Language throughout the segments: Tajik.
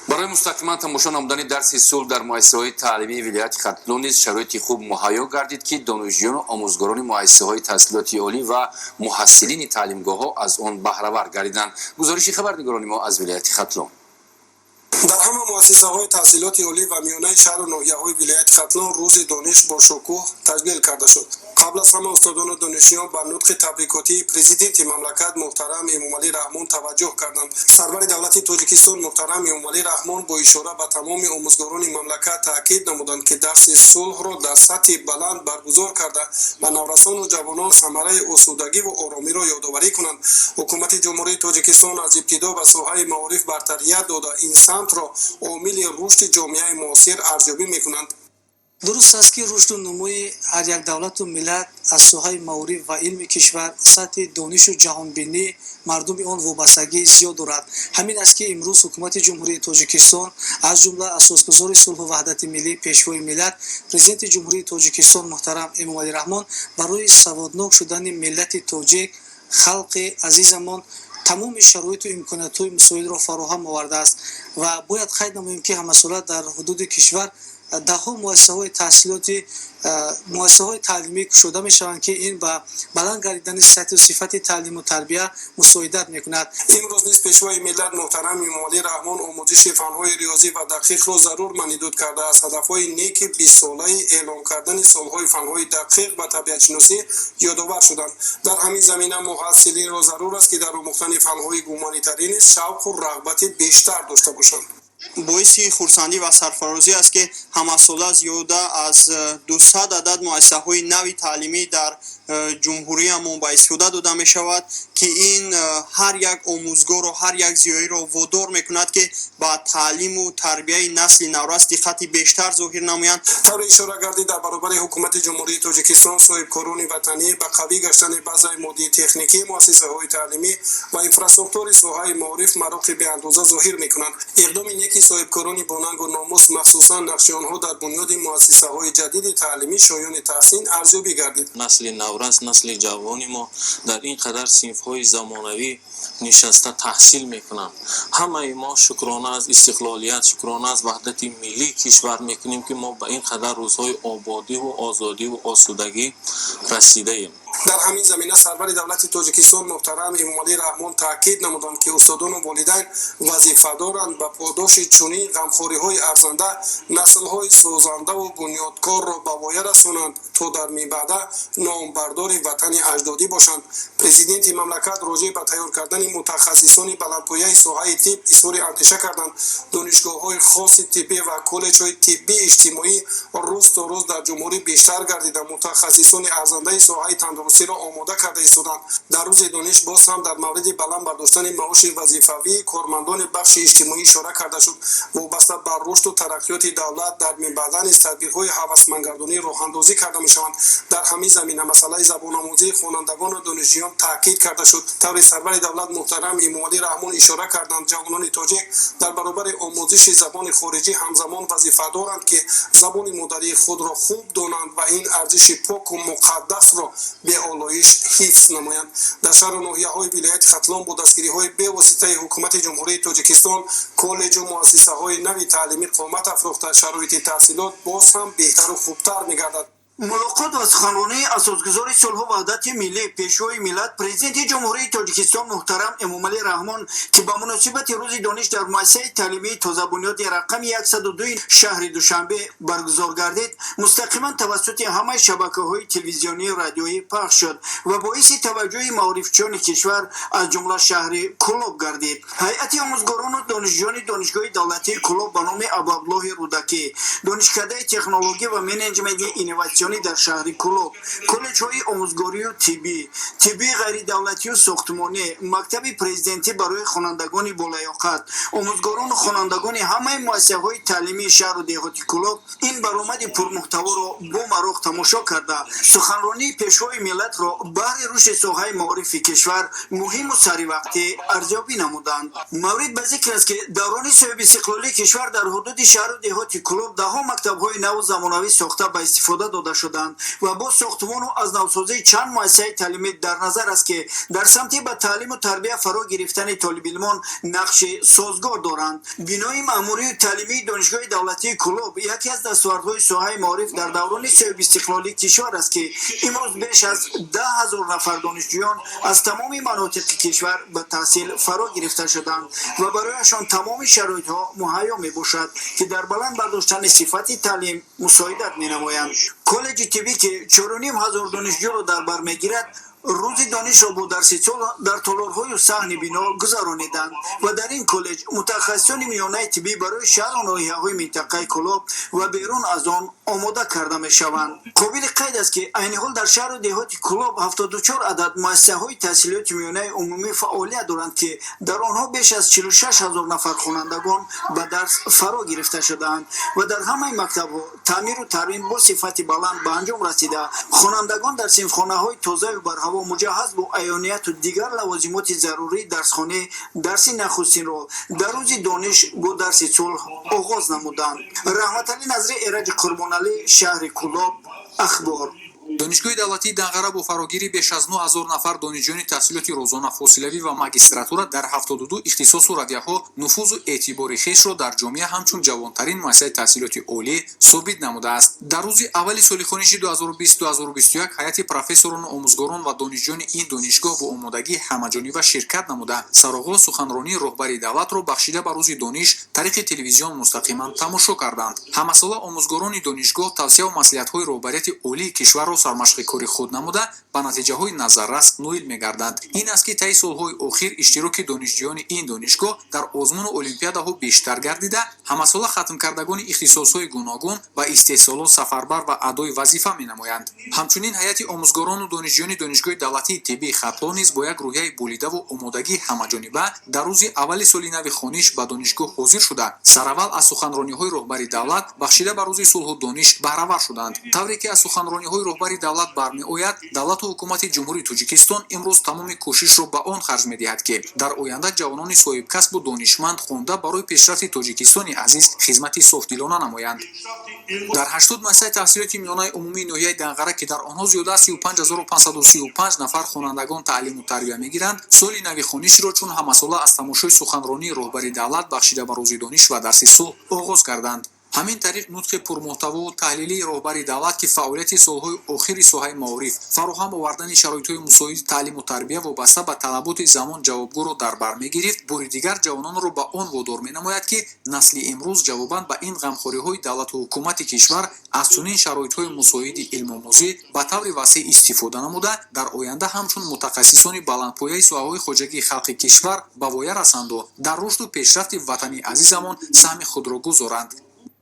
Барои мустақиман тамошо намудани дарси сулҳ дар муассисаҳои таълимии вилояти Хатлон низ шароити хуб муҳайё гардид, ки донишҷӯёну омӯзгорони муассисаҳои таҳсилоти олӣ ва муҳассилини таълимгоҳҳо аз он баҳравар гардиданд. Гузориши хабарнигорони мо аз вилояти Хатлон. Дар ҳама муассисаҳои таҳсилоти олӣ ва миёнаи шаҳру ноҳияҳои вилояти Хатлон Рӯзи дониш бо шукӯҳ таҷлил карда шуд. Қабл аз ҳама устодону донишҷӯён ба нутқи табрикотии Президенти мамлакат муҳтарам Эмомалӣ Раҳмон таваҷҷӯҳ карданд. Сарвари давлати Тоҷикистон муҳтарам Эмомалӣ Раҳмон бо ишора ба тамоми омӯзгорони мамлакат таъкид намуданд, ки дарси сулҳро дар сатҳи баланд баргузор карда, ба наврасону ҷавонон самараи осудагиву оромиро ёдоварӣ кунанд. Ҳукумати Ҷумҳурии Тоҷикистон аз ибтидо ба соҳаи маориф бартарият дода, ин самтро омили рушди ҷомеаи муосир арзёбӣ мекунанд. Дуруст аст, ки рушду нумӯи ҳар як давлату миллат аз соҳаи маориф ва илми кишвар, сатҳи донишу ҷаҳонбинии мардуми он вобастагии зиёд дорад. Ҳамин аст, ки имрӯз Ҳукумати Ҷумҳурии Тоҷикистон, аз ҷумла Асосгузори сулҳу ваҳдати миллӣ, Пешвои миллат, Президенти Ҷумҳурии Тоҷикистон муҳтарам Эмомалӣ Раҳмон барои саводнок шудани миллати тоҷик, халқи азизамон тамоми шароиту имкониятҳои мусоидро фароҳам овардааст. Ва бояд қайд намоем, ки ҳамасола дар ҳудуди кишвар даҳҳо муассисаҳои таҳсилоти, муассисаҳои таълимӣ кушода мешаванд, ки ин ба баланд гардидани сатҳу сифати таълиму тарбия мусоидат мекунад. Имрӯз низ Пешвои миллат муҳтарам Эмомалӣ Раҳмон омӯзиши фанҳои риёзӣ ва дақиқро зарур манидуд карда, аз ҳадафҳои неки 20-солаи эълон кардани солҳои фанҳои дақиқ ва табиатшиносӣ ёдовар шуданд. Дар ҳамин замина муҳассилинро зарур аст, ки дар омӯхтани фанҳои гуманитарӣ низ шавқу рағбати бештар дошта бошанд. Боиси хурсандӣ ва сарфарозӣ аст, ки ҳамасола зиёда аз 200 адад муассисаҳои нави таълимӣ дар ҷумҳуриямон ба истифода дода мешавад, ки ин ҳар як омӯзгорро, ҳар як зиёиро водор мекунад, ки ба таълиму тарбияи насли наврас диққати бештар зоҳир намоянд. Тавре ишора гардид, дар баробари Ҳукумати Ҷумҳурии Тоҷикистон соҳибкорони ватанӣ ба қавӣ гаштани базаи моддии техникии муассисаҳои таълимӣ ва инфрасохтори соҳаи маориф мароқи беандоза зоҳир мекунанд. Иқдоми неки соҳибкорони бонангу номус, махсусан нақши онҳо дар бунёди муассисаҳои ҷадиди таълимӣ шоёни таҳсин арзёбӣ гардид. Насли наврас, насли ҷавони мо дар ин қадар синфҳои замонавӣ нишаста таҳсил мекунанд. Ҳамаи мо шукрона аз истиқлолият, шукрона аз ваҳдати миллии кишвар мекунем, ки мо ба ин қадар рӯзҳои ободиву озодиву осудагӣ расидаем. Дар ҳамин замина сарвари давлати Тоҷикистон муҳтарам Эмомалӣ Раҳмон таъкид намуданд, ки устодону волидайн вазифа доранд ба подоши чунин ғамхориҳои арзанда наслҳои созандаву бунёдкорро ба воя расонанд, то дар минбаъда номбардори ватани аҷдодӣ бошанд. Президенти мамлакат роҷеъ ба тайёр кардани мутахассисони баландпояи соҳаи тиб изҳори андеша карданд. Донишгоҳҳои хоси тиббӣ ва коллеҷҳои тиббии иҷтимоӣ рӯз то рӯз дар ҷумҳурӣ бештар гардида, мутахассисони арзандаи соҳаи тандурустиро омода карда истоданд. Дар Рӯзи дониш боз ҳам дар мавриди баланд бардоштани маоши вазифавии кормандони бахши иҷтимоӣ ишора карда шуд. Вобаста ба рушду тараққиёти давлат дар минбаъда низ тадбирҳои ҳавасмандгардонӣ роҳандозӣ карда мешаванд. Дар ҳамин замина масъалаи забономӯзии хонандагону донишҷӯён таъкид карда шуд. Тавре сарвари давлат муҳтарам Эмомалӣ Раҳмон ишора карданд, ҷавонони тоҷик дар баробари омӯзиши забони хориҷӣ ҳамзамон вазифа доранд, ки забони модарии худро хуб донанд ва ин арзиши поку муқаддасро беолоиш ҳифз намоянд. Дар шаҳру ноҳияҳои вилояти Хатлон бо дастгириҳои бевоситаи Ҳукумати Ҷумҳурии Тоҷикистон коллеҷу муассисаҳои нави таълимӣ қомат афрохта, шароити таҳсилот боз ҳам беҳтару хубтар мегардад. Мулоқот ва суханронии Асосгузори сулҳу ваҳдати миллӣ, Пешвои миллат, Президенти Ҷумҳурии Тоҷикистон муҳтарам Эмомалӣ Раҳмон, ки ба муносибати Рӯзи дониш дар муассисаи таълимии тозабунёди рақами 102 шаҳри Душанбе баргузор гардид, мустақиман тавассути ҳамаи шабакаҳои телевизионию радиоӣ пахш шуд ва боиси таваҷҷӯҳи маорифчиёни кишвар, аз ҷумла шаҳри Кӯлоб гардид. Ҳайати омӯзгорону донишҷӯёни Донишгоҳи давлатии Кӯлоб ба номи Абуабдуллоҳи Рӯдакӣ, Донишкадаи технологӣ ва менеҷменти инноватсионӣ дар шаҳри Кӯлоб, коллеҷҳои омӯзгорию тиббӣ, тиббии ғайридавлатию сохтмонӣ, мактаби президентӣ барои хонандагони болаёқат, омӯзгорону хонандагони ҳамаи муассисаҳои таълимии шаҳру деҳоти Кӯлоб ин баромади пурмуҳтаворо бо мароқ тамошо карда, суханронии Пешвои миллатро баҳри рушди соҳаи маорифи кишвар муҳиму саривақтӣ арзёбӣ намуданд. Маврид ба зикр аст, ки даврони соҳибистиқлолии кишвар дар ҳудуди шаҳру деҳоти Кӯлоб даҳҳо мактабҳои наву замонавӣ сохта, ба истифода дода. шуданд ва боз сохтмону аз навсозии чанд муассисаи таълимӣ дар назар аст, ки дар самти ба таълиму тарбия фаро гирифтани толибилмон нақши созгор доранд. Бинои маъмурию таълимии Донишгоҳи давлатии Кӯлоб яке аз дастовардҳои соҳаи маориф дар даврони соҳибистиқлолии кишвар аст, ки имрӯз беш аз 10 000 нафар донишҷӯён аз тамоми манотиқи кишвар ба таҳсил фаро гирифта шуданд ва барояшон тамоми шароитҳо муҳайё мебошад, ки дар баланд бардоштани сифати таълим мусоидат менамоянд. Коллеҷи тиббӣ, ки 4500 донишҷӯро дар бар мегирад, Рӯзи донишро бо дарси сулҳ дар толорҳою саҳни бино гузарониданд ва дар ин коллеҷ мутахассисони миёнаи тиббӣ барои шаҳру ноҳияҳои минтақаи Кӯлоб ва берун аз он омода карда мешаванд. Қобили қайд аст, ки айни ҳол дар шаҳру деҳоти Кӯлоб 74 адад муассисаҳои таҳсилоти миёнаи умумӣ фаъолият доранд, ки дар онҳо беш аз 46 000 нафар хонандагон ба дарс фаро гирифта шудаанд ва дар ҳамаи мактабҳо таъмиру тармим бо сифати баланд ба анҷом расида, хонандагон дар синфхонаҳои тозаю барҳаво, муҷаҳҳаз бо аёнияту дигар лавозимоти зарурии дарсхонӣ, дарси нахустинро дар Рӯзи дониш бо дарси сулҳ оғоз намуданд. Раҳматалӣ Назри, Эраҷи Қурбоналӣ, шаҳри Кӯлоб, Ахбор. Донишгоҳи давлатии Данғара бо фарогирии беш аз 9 000 нафар донишҷӯёни таҳсилоти розона, фосилавӣ ва магистратура дар 72 ихтисосу равияҳо нуфузу эътибори хешро дар ҷомеа ҳамчун ҷавонтарин муассисаи таҳсилоти олӣ собит намудааст. Дар рӯзи аввали соли хониши 2020-2021 ҳайати профессорону омӯзгорон ва донишҷӯёни ин донишгоҳ бо омодагии ҳамаҷониба ширкат намуда, сароғоз суханронии роҳбари давлатро, бахшида ба Рӯзи дониш, тариқи телевизион мустақиман тамошо карданд. Ҳамасола омӯзгорони донишгоҳ тавсияву маслиҳатҳои роҳбарияти олии кишварро сармашқи кори худ намуда, ба натиҷаҳои назаррас ноил мегарданд. Ин аст, ки таи солҳои охир иштироки донишҷӯёни ин донишгоҳ дар озмуну олимпиадаҳо бештар гардида, ҳамасола хатмкардагони ихтисосҳои гуногун ба истеҳсолот сафарбар ва адои вазифа менамоянд. Ҳамчунин ҳайати омӯзгорону донишҷӯёни Донишгоҳи давлатии тиббии Хатлон низ бо як рӯҳияи болидаву омодагии ҳамаҷониба дар рӯзи аввали соли нави хониш ба донишгоҳ ҳозир шуда, сараввал аз суханрониҳои роҳбари давлат, бахшида ба Рӯзи сулҳу дониш, баҳравар шуданд. Тавре ки аз суханрониҳои роҳбари давлат бармеояд, давлату ҳукумати Ҷумҳурии Тоҷикистон имрӯз тамоми кӯшишро ба он харҷ медиҳад, ки дар оянда ҷавонони соҳибкасбу донишманд хонда, барои пешрафти Тоҷикистони азиз хизмати софдилона намоянд. Дар 80 муассисаи таҳсилоти миёнаи умумии ноҳияи Данғара, ки дар онҳо зиёда аз 35 535 нафар хонандагон таълиму тарбия мегиранд, соли нави хонишро чун ҳамасола аз тамошои суханронии роҳбари давлат, бахшида ба Рӯзи дониш ва дарси сулҳ, оғоз карданд. Ҳамин тариқ, нутқи пурмуҳтавову таҳлилии роҳбари давлат, ки фаъолияти солҳои охири соҳаи маориф, фароҳам овардани шароитҳои мусоиди таълиму тарбия вобаста ба талаботи замон ҷавобгӯро дар бар мегирифт, бори дигар ҷавононро ба он водор менамояд, ки насли имрӯз ҷавобан ба ин ғамхориҳои давлату ҳукумати кишвар аз чунин шароитҳои мусоиди илмомӯзӣ ба таври васеъ истифода намуда, дар оянда ҳамчун мутахассисони баландпояи соҳаҳои хоҷагии халқи кишвар ба воя расанду дар рушду пешрафти ватани азизамон саҳми худро гузоранд.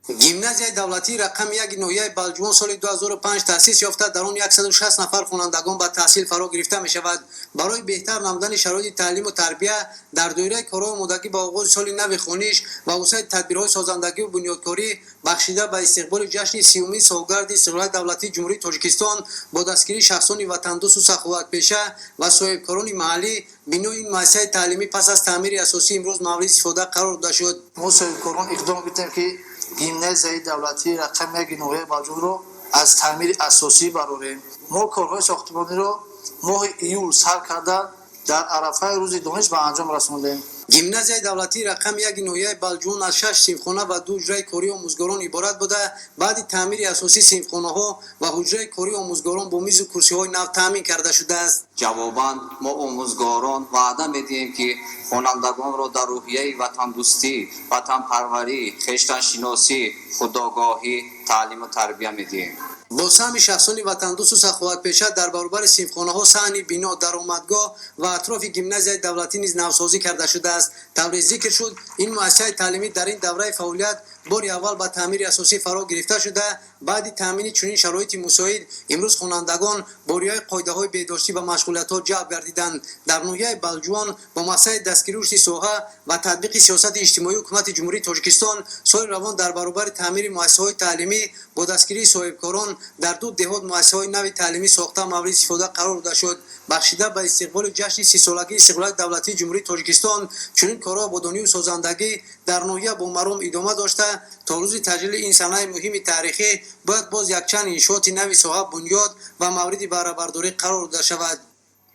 Гимназияи давлатии рақами 1 ноҳияи Балҷувон соли 2005 таъсис ёфта, дар он 160 нафар хонандагон ба таҳсил фаро гирифта мешавад. Барои беҳтар намудани шароити таълиму тарбия, дар доираи корҳои омодагӣ ба оғози соли нави хониш ва вусъати тадбирҳои созандагиву бунёдкорӣ, бахшида ба истиқболи ҷашни 30-умин солгарди истиқлолияти давлатии Ҷумҳурии Тоҷикистон, бо дастгирии шахсони ватандӯсту саховатпеша ва соҳибкорони маҳаллӣ, бинои ин муассисаи таълимӣ пас аз таъмири асосӣ имрӯз мавриди истифода қарор дода шуд. Мо, соҳибкорон, иқдом гирифтем, ки Гимназияи давлатии рақами 1 ноҳияи Балҷувонро аз таъмири асосӣ барорем. Мо корҳои сохтмониро моҳи июл сар карда, дар арафаи Рӯзи дониш ба анҷом расондем. Гимназияи давлатии рақами 1 ноҳияи Балҷувон аз шаш синфхона ва ду ҳуҷраи кории омӯзгорон иборат буда, баъди таъмири асосӣ синфхонаҳо ва ҳуҷраи кории омӯзгорон бо мизу курсиҳои нав таъмин карда шудааст. Ҷавобан мо, омӯзгорон, ваъда медиҳем, ки хонандагонро дар рӯҳияи ватандӯстӣ, ватанпарварӣ, хештаншиносӣ, худогоҳӣ таълиму тарбия медиҳем. Бо саҳми шахсони ватандӯсту саховатпеша дар баробари синфхонаҳо саҳни бино, даромадгоҳ ва атрофи гимназияи давлатӣ низ навсозӣ карда шудааст. Тавре зикр шуд, ин муассисаи таълимӣ дар ин давраи фаъолият бори аввал ба таъмири асосӣ фаро гирифта шуда, баъди таъмини чунин шароити мусоид имрӯз хонандагон бо риояи қоидаҳои беҳдоштӣ ба машғулиятҳо ҷалб гардиданд. Дар ноҳияи Балҷувон бо мақсади дастгирии рушди соҳа ва татбиқи сиёсати иҷтимоии ҳукумати Ҷумҳурии Тоҷикистон, соли равон дар баробари таъмири муассисаҳои таълимӣ, бо дастгирии соҳибкорон дар ду деҳот муассисаҳои нави таълимӣ сохта, мавриди истифода қарор дода шуд. Бахшида ба истиқболи ҷашни 30-солагии истиқлолияти давлатии Ҷумҳурии Тоҷикистон чунин корҳо ободонию созандагӣ дар ноҳия бо маром идома дошта. то рӯзи таҷлили ин санаи муҳими таърихӣ бояд боз якчанд иншооти нави соҳа бунёд ва мавриди баҳрабардорӣ қарор дода шавад.